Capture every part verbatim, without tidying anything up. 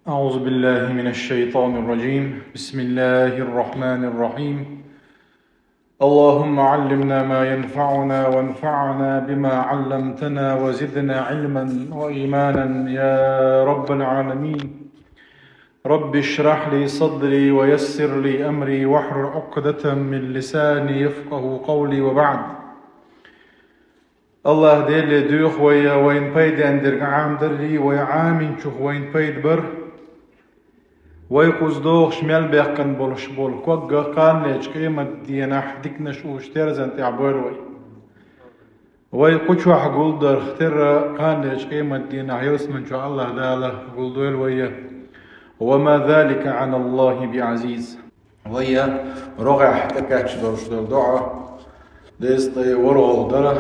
أعوذ بالله من الشيطان الرجيم. بسم الله الرحمن الرحيم. اللهم علمنا ما ينفعنا وانفعنا بما علمتنا وزدنا علما وإيمانا يا رب العالمين. رب اشرح لي صدري ويسر لي أمري واحلل عقدة من لساني يفقه قولي وبعد. Аллаха Деле доьху вай вайна пайден дерг Ӏамадаррий, вай Ӏаминчух вайна пайда бар. Вай кхуза догӀуш мел баьккхина болуш болу ког кханалерчу къематдийнахь диканаш уьш терзан тӀехь бойла вай. Вай кху чохь гулдарх терра кханалерчу къематдийнахь ялсамани чохь Аллаха Дала гулдойла вай. وما ذلك على الله بعزيز. Вай рогӀехь тӀекхаьчна долуш долу доӀа дезткъе ворхӀалгӀа дара.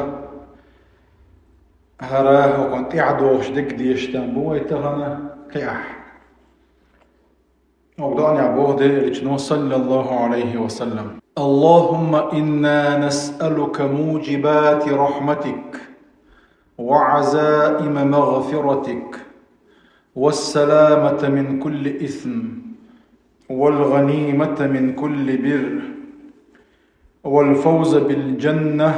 ХӀара хӀокхунна тӀаьхьа догӀуш дерг дешан там бу вай тахана кхиахь. ХӀокху доӀанехь боху Делан Элчано, саллаллаху Ӏалайхи ва саллам: اللهم إنا نسألك موجبات رحمتك وعزائم مغفرتك والسلامة من كل إثم والغنيمة من كل بر والفوز بالجنة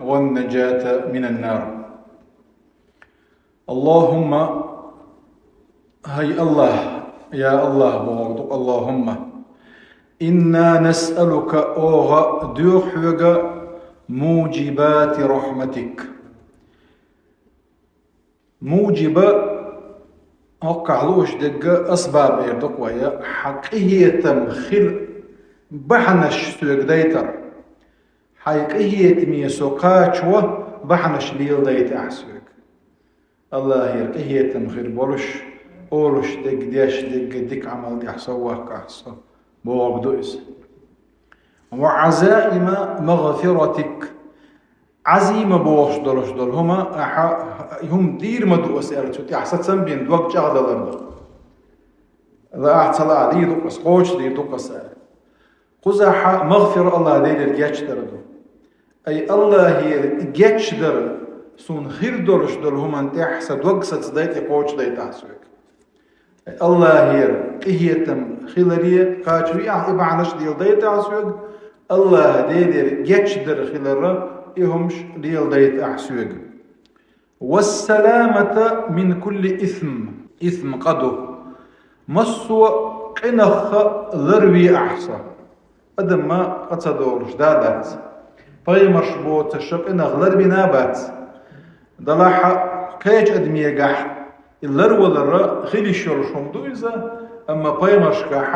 والنجاة من النار. اللهم، хӀай Аллах, я Аллах бохург ду, اللهم, إنا نسألك, оха доьху хьоьга, موجبات رحمتك. Муджиба, хӀоккхахь лууш дерг асбаб эр ду-кх вай, хьан къинхетам хила бахьанаш соьга дайтар. Хьайн къинхетаме со кхачо бахьанаш леладайта ахь соьга. Аллахера къинхетам хир болуш, олуш дерг, деш дерг дика Ӏамал тӀехь со ваккха ахь со, бохург ду иза. وعزائم مغفرتك. Ӏазима бохуш долуш долу хӀума, ахьа, хӀума дийр ма ду аса аьлла, цу тӀехь сацам бина дог чӀагӀдалар ду. Лаахь ца лаахь дийр ду аса, кхочуш дийр ду аса аьлла. Кхузахь магӀфира Аллах Делера гечдар ду. Ай Аллахера гечдар суна хир долуш долу хӀуманна тӀехь сан дог сацадайта, кхочушдайта ахь соьга. Аллахера къинхетам хиларе кхачо ахь, и бахьанаш леладайта ахь соьга, Аллаха Делера гечдар хиларна и хӀумаш леладайта ахь соьга. والسلامة من كل إثم, исм къа ду. Массо а къинах ларве ахь со. Адам ма къа ца долуш да дац. Пайхамарш боцуш къинах ларбина а бац. Далахь кхечу адамегахь и ларвалар хила йиш йолуш хӀума ду иза, амма пайхамаршкахь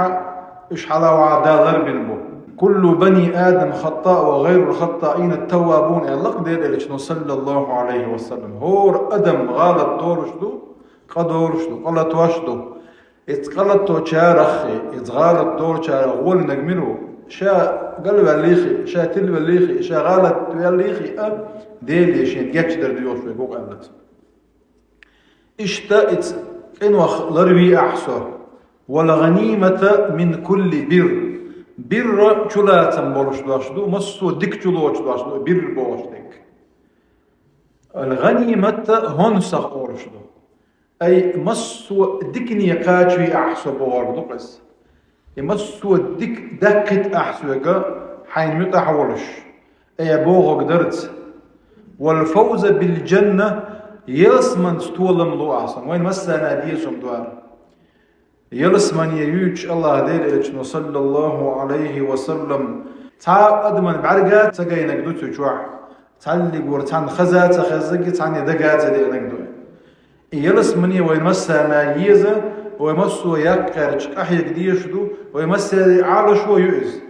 уьш хьалха вахьа Дала ларбина бу. كل بني آدم خطاء وخير الخطائين التوابون, аьлла-кх Делан Элчано, саллаллаху Ӏалайхи ва саллам. ХӀора адам гӀалат долуш ду, къа долуш ду, къа латош ду. Иза къа латочарах, иза гӀалат долчарах гӀолинарг мила ву? Ша галваьллий хи, ша тилваьллий хи, ша гӀалат ваьллий хи а, Деле шен гечдар доьхуш верг ву-кх аьлла цо. Иштта иза къинах ларве ахь со. والغنيمة من كل بر. Бирра чулацам болуш дош ду, массо а дика чулоцуш дош ду, бирра бохуш дерг. Ал-гӀанимат хӀонсах олуш ду. Ай, массо а дикане кхачаве ахь со бохург ду-кх иза. И массо а дика даккхийта ахь соьга, хьайна муьтӀахь волуш. Ай, бохург дарца. والفوز بالجنة, ялсаманца толам ло ахь суна. Вайн массарна деза хӀума ду хӀара. Ялсамане юьйцуш Аллаха Делан Элчано, саллаллаху Ӏалайхи ва саллам, цхьа а адаман бӀаьрга ца гайнарг ду цу чохь. Цхьаллиг вара цхьанна хаза а ца хеззарг, цхьанне дага а ца деанарг ду. И ялсамане вайн массарна еза, вай массо а яккхарчу къахьега дезаш ду, вай массеран Ӏалашо ю иза.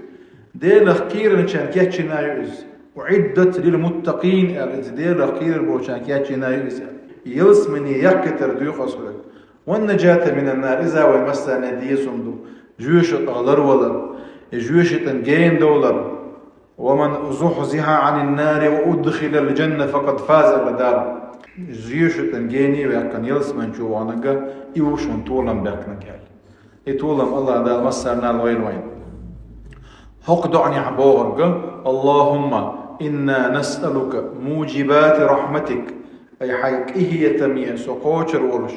Делах кхийрачарна кечйина ю иза. أعدت للمتقين аьлла, иза Делах кхийрар болчарна кечйина ю иза. И ялсамане яккхийтар доьху аса хьоьга. والنجاة من النار, иза вайн массарна деза хӀума ду. Жоьжахатех ларвалар, и жоьжахатин гена довлар. ومن زحزح عن النار وأدخل الجنة فقد فاز, аьлла Дала. Жоьжахатин гене ваьккхина ялсамани чу ваханарг, и ву шуна толам баьккхинарг аьлла. И толам Аллаха Дала массарна лойла вайна. ХӀокху доӀанехь бохург: اللهم إنا نسألك موجبات رحمتك, Ай хьай къинхетаме со кхочур волуш,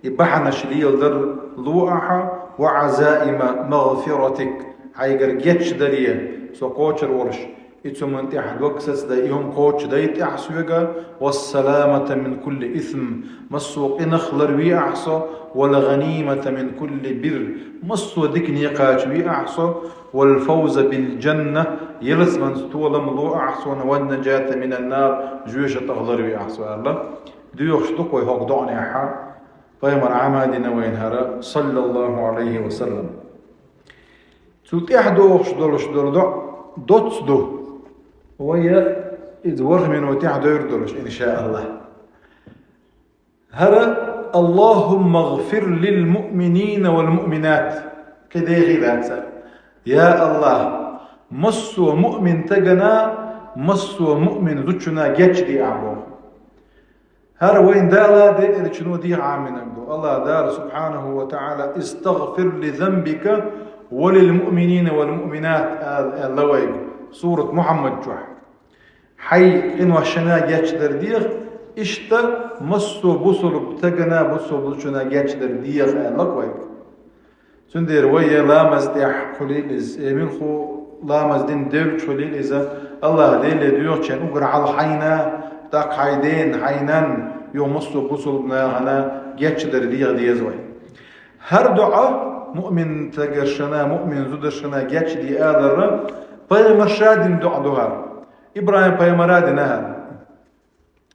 и бахьанаш леладар ло ахьа, ва азаима магъфиратик, хьайгара гечдаре со кхочур волуш, и цу ман тӀехь дог сацадай, и хӀума кхочушдай тӀехь соьга, вассаламата мин кулли исм, массо а къинах ларве ахьа со, вал гъанимата мин кулли бир, массо а дикане кхачаве ахьа со, вал фавза бил джанна, ялсаманца толам ло ахьа сона, ван наджата минан нар, жоьжахатех ларве ахьа со аьлла. Доьхуш ду-кх вай хӀокху доӀанехьа, пайхамара Ӏамадина вайна хӀара, саллаллаху Ӏалайхи ва саллам. Цул тӀаьхьа дохуш долуш долу доӀа доцца ду. Вай иза ворхӀ минотехь девр долуш, иншааллахӀ. ХӀара: «Аллахумма гъфир лил муъминина вал муъминат». Кхин дехий дац цара. Я АллахӀ, массо а муъмин тагана, массо а муъмин зудчуна гечдехьа боху. ХӀара вайн Дала, Делан Элчано дийха Ӏамийнарг ду. АллахӀ Дала, субхьанаху ва тагӀала: «Истагъфир ли занбика ва лил муъминина вал муъминат», аьлла вайга, сурат Мухьаммад чохь. Хьайн къиношна гечдар деха, иштта массо а бусулба тагана, бусулба зудчуна гечдар деха аьлла вайга. Цундела вай я ламаз тӀехь хуьлийла иза, я муьлхха ламаз дина девлча хуьлийла иза, АллахӀ Деле доьхучун уггар хьалха хьайна, тӀаккха хьайн дена, хьайн нанна, юха массо а бусулба нахана гечдар деха деза вай. ХӀара доӀа муъмин тагаршна, муъмин зударшна гечде аларна пайхамарша дина доӀа ду хӀара. ИбрахӀим пайхамара дина хӀара.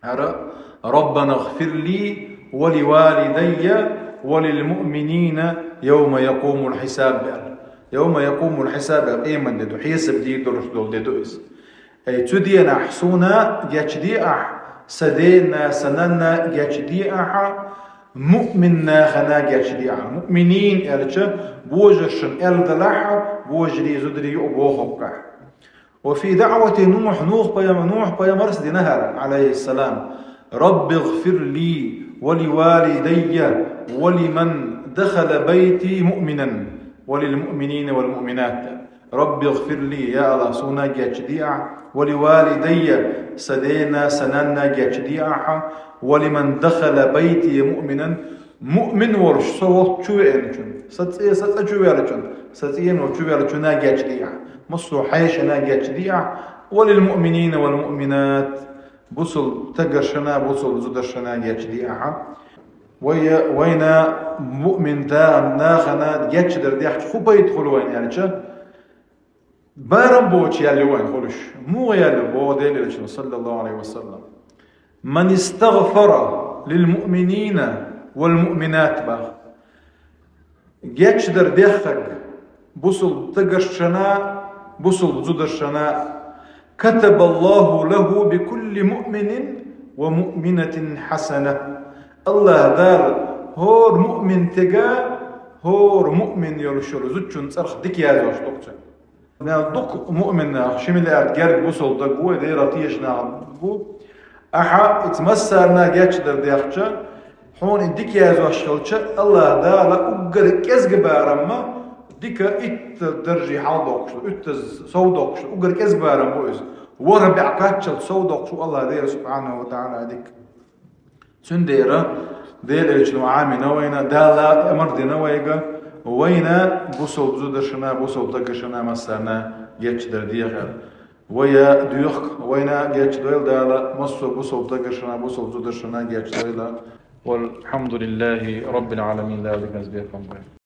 ХӀара: «Раббана гъфир ли ва ли валидайя ва лил муъминина явма якъумул хьисаб», аьлла. Явма якъумул хьисаб аьлла, къемат де ду, хьесап дийр долуш долу де ду иза. Ай, цу денахь суна гечде ахьа, сан дена, сан нанна гечде ахьа, муъмин нахана гечде ахьа. Муъминин аьлча, божаршна аьлла далахьа, божарий, зударий юкъа бохург ахьа. Ва фи даъвати Нухь, Нух пайхамар, Нух пайхамарс дина хӀара, Ӏалайхиссалам: «Рабби гъфир ли ва ли валидайя ва лиман дахала байти муъминан ва лил муъминина вал муъминат». «Рабби гъфир ли», я АллахӀ, суна гечде ахьа, «ва ли валидайя», сан дена, сан нанна гечде ахьа, «ва лиман дахала байти муъминан», муъмин волуш со волчу чу веанчун, сан цӀе, сан цӀа чу веанчун, сан цӀено чу веанчуна гечде ахьа, массо а хьешана гечде ахьа, «ва лил муъминина вал муъминат», бусулба тагаршна, бусулба зударшна гечде ахьа. Вай, вайна муъмин да-, нахана гечдар дехча хӀун пайда хуьлу вайна аьлча, барам боцуш яьлла ю вайн хуьлуш. Муха яьлла ю, боху Делан Элчано, саллаллаху Ӏалайхи ва саллам: «Ман истагъфара лил муъминина вал муъминат», бах. Гечдар деххарг бусулба тагаршна, бусулба зударшна, «катабаллаху лаху би кулли муъминин ва муъминатин хьасана». АллахӀ Дала хӀора муъмин тега, хӀора муъмин йолуш йолу зудчун цӀарах дика яздеш ду-кх цуьнан. Мел дукха муъмин нах, ши миллиард герга бусулба даг бу, Делах тешаш нах бу. Ахьа иза массарна гечдар дехча, хьуна и дика яздеш хилча, АллахӀ Дала уггар кӀезга барамма дика итт даржий хьалдоккхуш ду, итт сов доккхуш ду, уггар кӀезга барам бу иза. ВорхӀ бӀе кхаччалц сов доккхуш ву АллахӀ Дела, субхьанаху ва тагӀала, дика. Цундела Делан Элчано Ӏамийна вайна, Дала амар дина вайга, вайна бусулба зударшна, бусулба тагаршна массарна гечдар деха. Вай доьху-кх, вайна гечдойла Дала, массо а бусулба тагаршна, бусулба зударшна гечдойла. Валхьамдулиллахи Раббил Ӏаламин, Дала диканца бекхам бе.